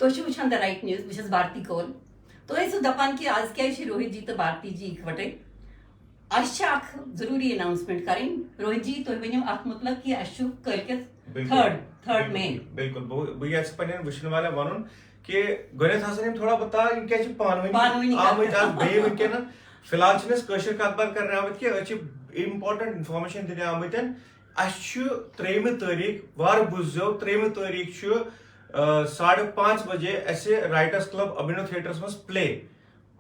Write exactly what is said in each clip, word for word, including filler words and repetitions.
تُہۍ چھِو وٕچھان The Right News، بہٕ چھَس بھارتی کول۔ تُہۍ ٲسِو دَپان کہِ آز کیٛازِ چھِ روہِت جی تہٕ بھارتی جی اِکوَٹَے؟ اَسہِ چھِ اَکھ ضروٗری announcement کَرٕنۍ۔ روہِت جی، تُہۍ ؤنِو اَتھ مُتعلِق کہِ اَسہِ چھُ کٲلۍکٮ۪تھ بِلکُل۔ تھٲڈ، تھٲڈ بِلکُل۔ مے۔ بِلکُل۔ بہٕ، بہٕ یَژھٕ پنٛنٮ۪ن وٕچھَن والٮ۪ن وَنُن کہِ گۄڈٕنٮ۪تھ ہسا یِم تھوڑا بہٕ تاو، یِم کیٛازِ چھِ پانہٕ ؤنی پانہٕ ؤنی کَتھ آمٕتۍ کَران۔ آز بیٚیہِ وٕنکٮ۪ن۔ فی الحال چھِنہٕ أسۍ کٲشِر کَتھ باتھ کَرنہِ آمٕتۍ کینٛہہ، أسۍ چھِ important information دِنہِ آمٕتۍ۔ اَسہِ چھُ ترٛیٚیِمہِ تٲریٖخ، وارٕ بوٗزیو، ترٛیٚیِمہِ تٲریٖخ چھُ، آ، ساڑٕ پانٛژھ بجے اَسہِ Writers Club Abhinav Theaterس منٛز play۔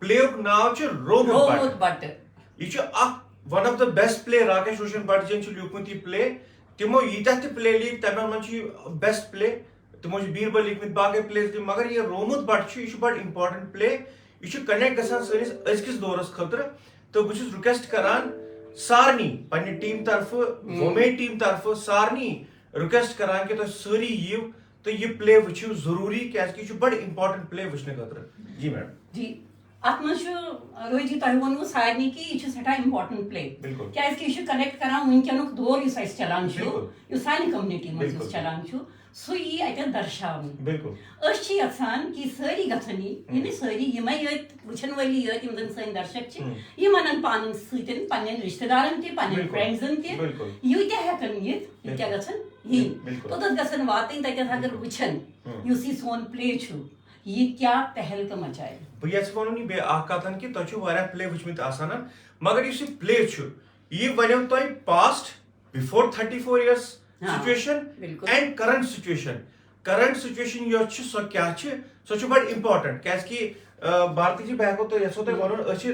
Play یُک ناو چھُ رومُت رومُت بٹہٕ۔ بٹہٕ۔ یہِ چھُ اکھ one of the best play، Rakesh روشن بٹ جی ین چھُ لیوٗکھمُت یہِ play۔ تِمو ییٖتیٛاہ تہِ play لیٖکھۍ، تَمہِ منٛز چھُ یہِ best play۔ تِمو چھِ بیٖربل لیٖکھمٕتۍ، باقٕے plays تہِ، مگر یہِ رومُت بٹہٕ چھُ، یہِ چھُ بڑٕ important play۔ یہِ چھُ connect گژھان سٲنِس أزکِس دورس خٲطرٕ۔ تہٕ بہٕ چھُس request کران سارنٕے، پننہِ team طرفہٕ، ہم۔ وومے team طرفہٕ سارنٕے request کران کہِ تُہۍ سٲری یِیِو تہٕ یہِ play وٕچھِو ضروٗری، کیازِ کہِ یہِ چھُ بڑٕ important play وٕچھنہٕ خٲطرٕ۔ جی madam۔ جی، اتھ منٛز چھُ، روہِت جی، تۄہہِ ووٚنوُ سارنٕے کہِ یہِ چھُ سٮ۪ٹھاہ important play۔ بِلکُل۔ کیازِ کہِ یہِ چھُ connect کران وٕنکیٚنُک دور یُس اَسہِ چلان چھُ، بِلکُل۔ یُس سانہِ community منٛز یُس بِلکُل۔ چلان چھُ، سُہ یی اَتٮ۪تھ درشاونہٕ۔ بِلکُل۔ أسۍ چھِ یَژھان کہِ سٲری گژھن یِنۍ، ہُم۔ یعنی سٲری یِمے یٲتۍ وٕچھن وٲلی یٲتۍ، یِم زَن سٲنۍ درشک چھِ، ہُم۔ یِم اَنن پانَن سۭتۍ پننٮ۪ن رِشتہٕ دارَن تہِ، پننٮ۪ن بِلکُل۔ Friendsن تہِ۔ بِلکُل۔ ییٖتیٛاہ ہٮ۪کَن یِتھ، ییٖتیٛاہ بِلکُل۔ گژھن یِنۍ۔ بِلکُل۔ توٚتَتھ گژھن واتٕنۍ، تَتٮ۪تھ اگر بِلکُل۔ وٕچھن، ہُم۔ یُس یہِ سون play چھُ، یہِ کیٛاہ تہلکہٕ مچایہِ۔ بہٕ یَژھٕ وَنُن یہِ بیٚیہِ اَکھ کَتھ ہن کہِ تۄہہِ چھُو واریاہ play وٕچھمٕتۍ آسان ہن، مگر یُس یہِ play چھُ، یہِ وَنیو تۄہہِ past، before thirty four years ہاں، situation بِلکُل۔ And current situation۔ Current situation یۄس چھِ، سۄ کیٛاہ چھِ؟ سۄ چھِ بڑٕ important، کیٛازِ کہِ، آ، بھارتی جی، بہٕ ہٮ۪کو تۄہہِ، یژھو تۄہہِ ہُم۔ وَنُن، أسۍ چھِ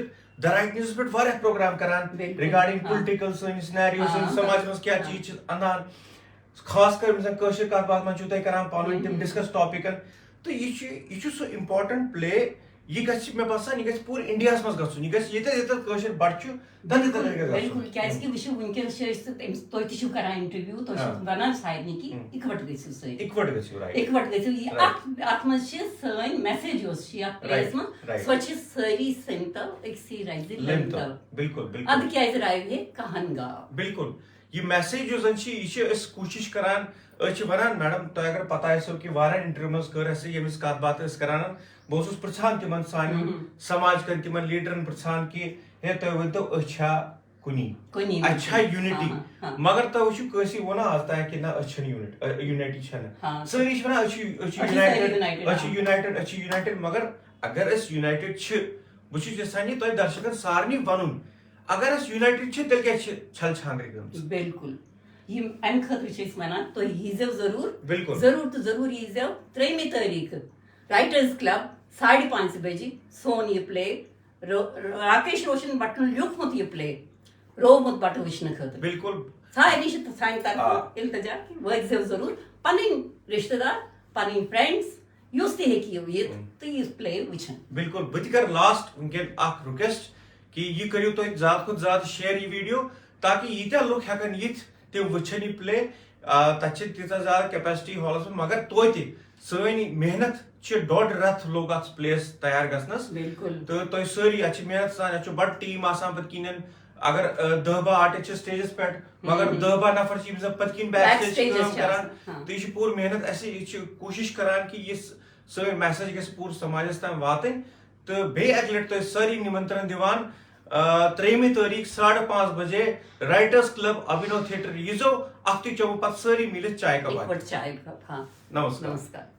The Right Newsس پٮ۪ٹھ واریاہ program کران بِلکُل۔ Regarding ہاں۔ Political، سٲنِس scenario، ہاں۔ سٲنِس سماجس منٛز کیٛاہ ہاں۔ چیٖز چھِ اندان، خاص کر یِم زن کٲشِر کتھ باتھ منٛز چھِو تۄہہِ کران پانہٕ ؤنۍ تِم ہُم۔ Discuss topicن۔ تہٕ یہِ چھُ، یہِ چھُ سُہ important play، یہِ گژھِ، مےٚ باسان، یہِ گژھِ پوٗرٕ Indiaہس منٛز گژھُن، یہِ گژھِ ییٚتٮ۪تھ ییٚتٮ۪تھ کٲشِر بٹہٕ چھُ، تَتہِ بِلکُل، تَتہِ گژھِ گژھُن۔ بِلکُل، کیٛازِ کہِ وٕچھِو، وٕنکیٚس چھِ أسۍ تہٕ تٔمِس، تُہۍ تہِ چھِو کران interview، تُہۍ چھِو ہاں۔ وَنان سارنٕے کہِ ہُم۔ اِکوَٹہٕ گٔژھِو سٲری۔ اِکوَٹہٕ گٔژھِو، right۔ اِکوَٹہٕ گٔژھِو۔ یہِ right۔ اَتھ، اَتھ منٛز چھِ سٲنۍ message یۄس چھِ یَتھ playس right، منٛز، right۔ سۄ چھِ سٲری سٔنۍ تو أکسٕے رَزِ لٔنۍ لٔنۍ تو۔ تو۔ بِلکُل، بِلکُل۔ اَدٕ کیٛازِ راوِ ہے کَہَن گاو؟ بِلکُل۔ یہِ message یُس زَن چھِ، یہِ چھِ أسۍ کوٗشِش کران، أسۍ چھِ وَنان، madam، تۄہہِ اگر پَتہ آسیو کہِ واریاہَن interviewن منٛز کٔر اَسہِ ییٚمِچ کَتھ باتھ ٲسۍ کران، بہٕ اوسُس پرٛژھان تِمن سانٮ۪ن ہُم۔ سماج کٮ۪ن تِمن leaderن پرٛژھان کہِ ہے، تُہۍ ؤنۍ تو، أسۍ چھا کُنی؟ کُنی اَتہِ چھا وٕچھِو۔ Unity؟ ہاں، ہاں۔ مگر تۄہہِ وٕچھِو، کٲنٛسی ووٚن آز تام کہِ نہ، أسۍ چھِنہٕ unit، ٲ، unity چھَنہٕ۔ ہاں۔ سٲری چھِ وَنان، أسۍ چھِ، أسۍ چھِ أسۍ چھِ سٲری united، united، أسۍ چھِ آ۔ United، أسۍ چھِ united، مگر اگر أسۍ united چھِ، بہٕ چھُس یَژھان یہِ تۄہہِ درشکن سارنٕے وَنُن، اگر أسۍ united چھِ، تیٚلہِ کیٛازِ چھِ چھَلہٕ چھانٛگرِ گٔمٕژ؟ بِلکُل۔ یِم، اَمہِ خٲطرٕ چھِ أسۍ وَنان، تُہۍ ییٖزیو ضروٗر۔ بِلکُل۔ ضروٗر تہٕ ضروٗر ییٖزیو ترٛیٚیِمہِ تٲریٖخ Writers Club ساڑِ پانٛژِ بجہِ سون یہِ play۔ رو-، راکیش روشن بٹن لیوٗکھمُت یہِ play، روومُت بٹہٕ وٕچھنہٕ خٲطرٕ۔ بِلکُل۔ سارنٕے چھِ تہٕ سانہِ طرفہٕ آ۔ التجا کہِ وٲتۍزیو ضروٗر، پنٕنۍ رشتہٕ دار، پنٕنۍ friends، یُس تہِ ہیٚکہِ یِتھ ہُم۔ تہٕ یہِ play وٕچھن۔ بِلکُل، بہٕ تہِ کرٕ last وٕنکیٚن اکھ request کہِ یہِ کٔرِو تُہۍ زیادٕ کھۄتہٕ زیادٕ share یہِ video، تاکہِ ییٖتیٛاہ لُکھ ہٮ۪کن یِتھ، تِم وٕچھن یہِ play۔ آ، تَتہِ چھِ تیٖژاہ زیادٕ capacity hallس منٛز، مگر توتہِ سٲنۍ محنت چھِ، ڈۄڈ رٮ۪تھ لوٚگ اَتھ playس تیار گژھنَس۔ بِلکُل۔ تہٕ تۄہہِ سٲری، اَتھ چھِ محنت سان، اَتھ چھُ بڑٕ team آسان پَتہٕ کِنٮ۪ن۔ اگر، آ، دَہ باہ artist چھِ stageس پٮ۪ٹھ، مگر ہُم۔ دَہ باہ نفر چھِ یِم زَن پٔتۍ کِنۍ back backstageس stageس کٲم چھِ کران۔ آسان۔ ہاں۔ تہٕ یہِ چھِ پوٗرٕ محنت اَسہِ، یہِ چھِ کوٗشِش کران کہِ یہِ س-، سٲنۍ message گژھِ پوٗرٕ سماجس تام واتٕنۍ۔ تہٕ بیٚیہِ اَکہِ لَٹہِ تۄہہِ سٲری نِمنترن دِوان، آ، ترٛیٚیِمہِ تٲریٖخ ساڑٕ پانٛژھ بجے Writers Club Abhinav Theatre ییٖزیو، اَکھتُے چٮ۪مو پَتہٕ سٲری میٖلِتھ چاے cup اَتہِ۔ اِکوَٹہٕ چاے cup، ہاں۔ نمسکار۔ نمسکار۔